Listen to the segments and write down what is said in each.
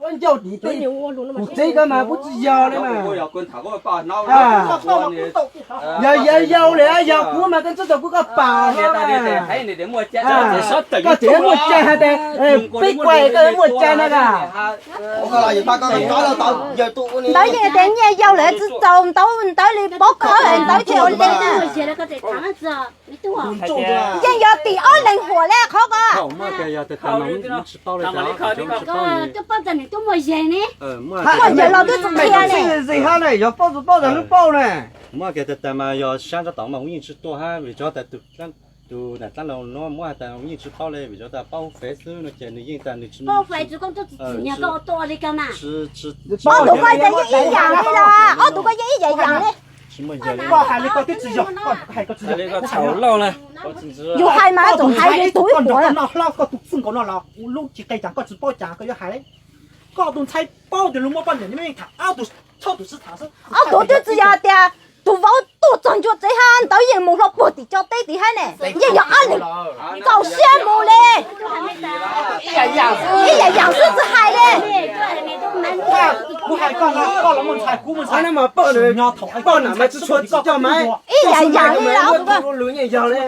Koj ncauj dim, kuv teb koj mas kuv tsis yau li mas. Yog yog yau li, yog kuv mas koj ntxub tau kuv koj pam. Koj tseem muaj cai hais tias peb kuai koj muaj cai na. Ntawd yeej tias nyiaj yau lawm tsis txaus ntawd ntawd li pob khawb ntawd ces ua li na. Yeej yog tim ob leeg huam li qhov ko. Muaj yawg los twb tsis qhia ne. Yog paub tsis paub tas lub paub ne. Muab kiag tas tas mas yog sab ntsab tom mas kuv yeej tsis tuaj hab vim tsuas tas tus nam dlaab laug nuav muab has tas kuv yeej tsis paub le vim tsuas tas paub fev xwb no ces nws yeej tas nws tsis paub fev. Ob tug koj yeej ib yam li los, ob tug koj yeej ib yam yam li. Koj hais li koj twb tsis yog, koj hais koj tsis yog. Yus hais mas txawm hais li tus ib puas no hlob koj tus txij nkaus no los lub tsis qe cas koj tsis paub cas koj yuav hais. Koj tus ntxhais paub tias luag muaj poj niam ne, tham ob tug txhob tus sib tham xwb. Ob tug twb tsis yog tias tus vauv tuaj txog ncua tsev hab ntawd yeej mus hlo puag tim co teb tim hab ne, yeej yog ob leeg txaus siab mus li. Ib yam yam xwb tsis hais li. Kuv hais koj no, koj los muaj ntxhais kuv muaj ntxhais, poj niam mas tsis tshua txij coj Maiv. Ib yam yam li los yeej yog li,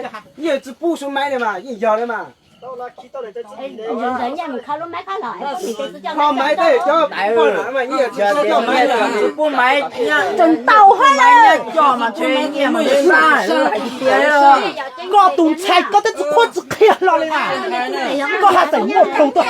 yeej tsis pub su Maiv li mas yeej yog li mas. Koj Maiv tej cov poj niam mas yeej tsis txij coj Maiv li. Tseem tau hab. Koj tus ntxhais koj twb tsis qhuab tsis qhia hlo li na. Koj has txawm muaj phau tuaj